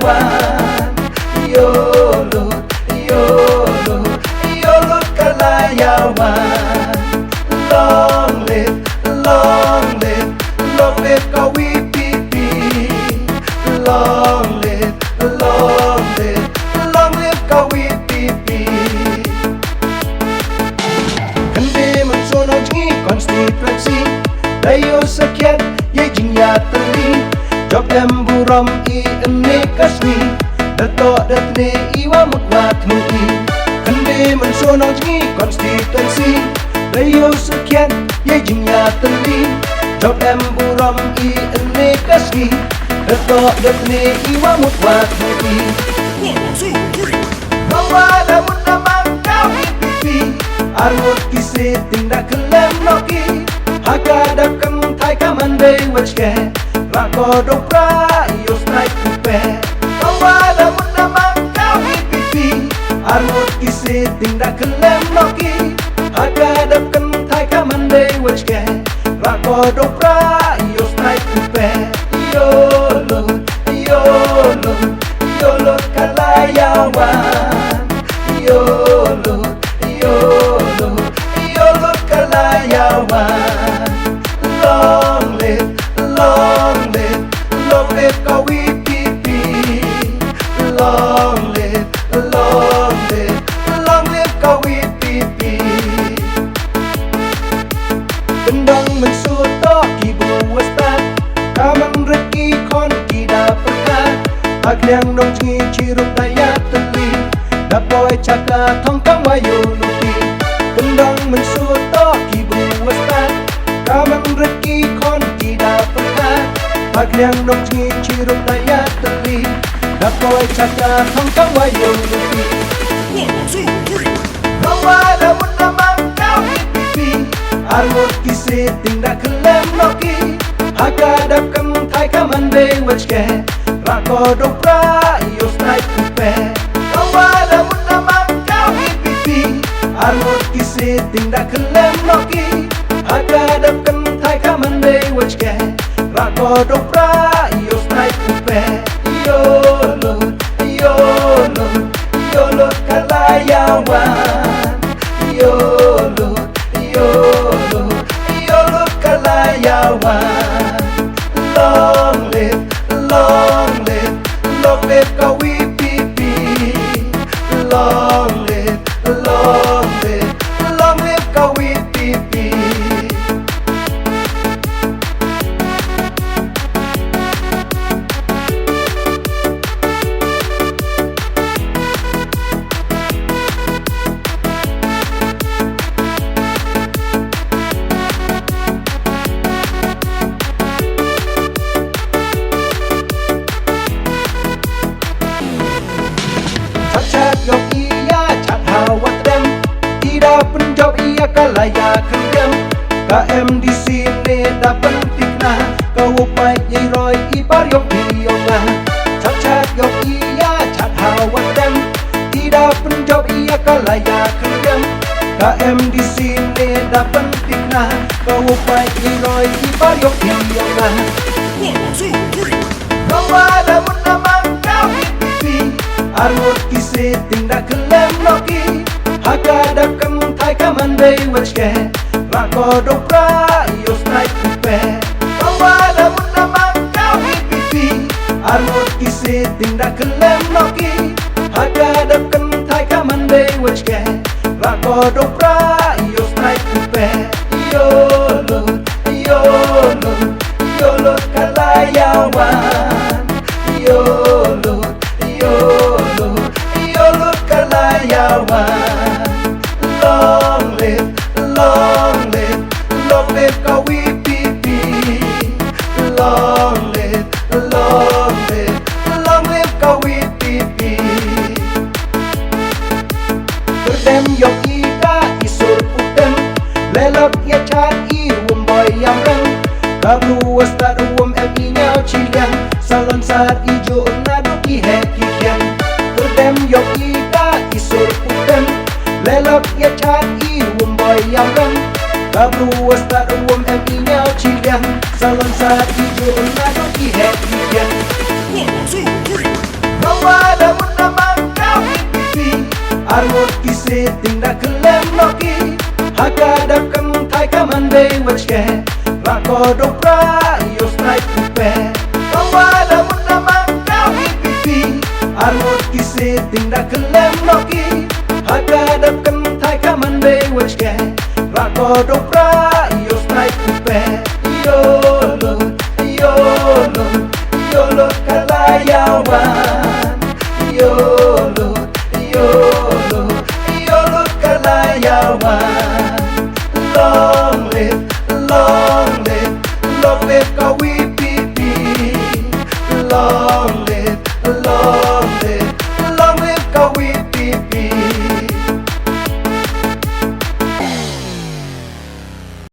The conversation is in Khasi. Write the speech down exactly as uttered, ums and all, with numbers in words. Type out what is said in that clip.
Wan, ïoh lut, ïoh lut, ïoh lut ka la ïa wan. Long live, long live, long live ka VPP. Long live, long live, long live ka VPP. Khynde mynshuwa nongjngi constituency, da ïoh sakhiat ïa i jingïatylli. Jop em burom i ynne ka sngi, da toh da tne i wa mut wa thmu i. Khynde mynshuwa nongjngi constituency, da ïoh sakhiat ïa i jingïatylli. Jop em burom i ynne ka sngi, da toh da tne i wa mut wa thmu i. Hawa da mut na mang ka VPP. Arngut ki sitting da khlem noh ki. Ha ka dap kynthai ka man dei wach ke. Ra ko dong pra ïoh strike u pe. Hawa da mut na mang ka VPP. Arngut ki sitting da khlem noh ki. Ha ka dap kynthai ka man dei wach ke. Ra ko dong pra ïoh strike u pe. Ïoh lut, ïoh lut, ïoh lut ka la ïa wan. Ïoh lut, ïoh lut, ïoh lut ka la ïa wan. Long live, long live, long live ka VPP. Long live, long live, long live ka VPP. Kyndong mynshuwa toh ki bru wa stad. Ka man rit ki khon ki da pyrkhat. Ha khliang nongjngi chirup da ïatylli. Da poi cha ka thong kam wa ïoh luti. Kyndong mynshuwa toh ki bru wa stad. Ka man rit ki khon ki da pyrkhat. Ha khliang nongjngi chirup da ïatylli. Da poi cha ka thong kam wa ïoh luti. Hawa da mut na mang ka VPP. Arngut ki sitting da khlem noh ki. Ha ka dap kynthai ka man dei wach ke. Ra ko dong pra ïoh strike u pe. Hawa da mut na mang ka VPP. Arngut ki sitting da khlem noh ki. Ha ka dap kynthai ka man dei wach ke. Ra ko dong pra ïoh strike u pe. Ïoh lut, ïoh lut, ïoh lut ka la ïa wan. Ïoh lut, ïoh lut, ïoh lut ka la ïa wan. Long live, long live, long live ka VPP. Long live, long live, long live ka VPP. Chat chat ïoh ïa chat hawa tdem. I da pynjop ïa ka la ïa khyrdem. Ka MDC ne da pynthikna. Ka u paid i roi i par ïoh i ïoh nga. Chat chat ïoh ïa chat hawa tdem. I da pynjop ïa ka la ïa khyrdem. Ka MDC ne da pynthikna. Ka u paid i roi i par ïoh i ïoh nga. Hawa da mut na mang ka VPP. Arngut ki sitting da khlem noh ki. Ha ka dap kynthai ka man dei wach ke. Ra ko dong pra ïoh strike u pe. Hawa da mut na mang ka VPP. Arngut ki sitting da khlem noh ki. Ha ka dap kynthai ka man dei wach ke. Ra ko dong pra ïoh strike u pe. Ïoh lut, ïoh lut, ïoh lut ka la ïa wan. Ïoh lut, ïoh lut, ïoh lut ka la ïa wan. Long live, long live, long live ka VPP. Long live, long live, long live ka VPP. Khyrdem ïoh i da i sur putem. Lelok ïa chat i wym boi ïa rem. Ka bru wa stad wym em i ñiaw chiliang. Salon sar i ju na du ki he ki kiang. Khyrdem ïoh i da i sur putem. Lelok ïa chat i wym boi ïa rem. Ka bru wa stad wym em i ñiaw chiliang. Salon sar i ju na du ki he ki kiang. One, two, three. Arngut ki siting da kyllem noh ki ha ka dap kynthai ka man dei wat shkeh. Rah ko dong prah ïoh snai kupe. Ka wada mut na mang ka VPP. Arngut ki siting da kyllem noh ki ha ka dap kynthai ka man dei wat shkeh. Rah ko dong prah ïoh snai kupe. Ïoh lut, ïoh lut, ïoh lut ka la ïa wan. Ïoh lut, ïoh lut, ïoh lut ka la ïa wan. Long live, long live, long live ka VPP. Long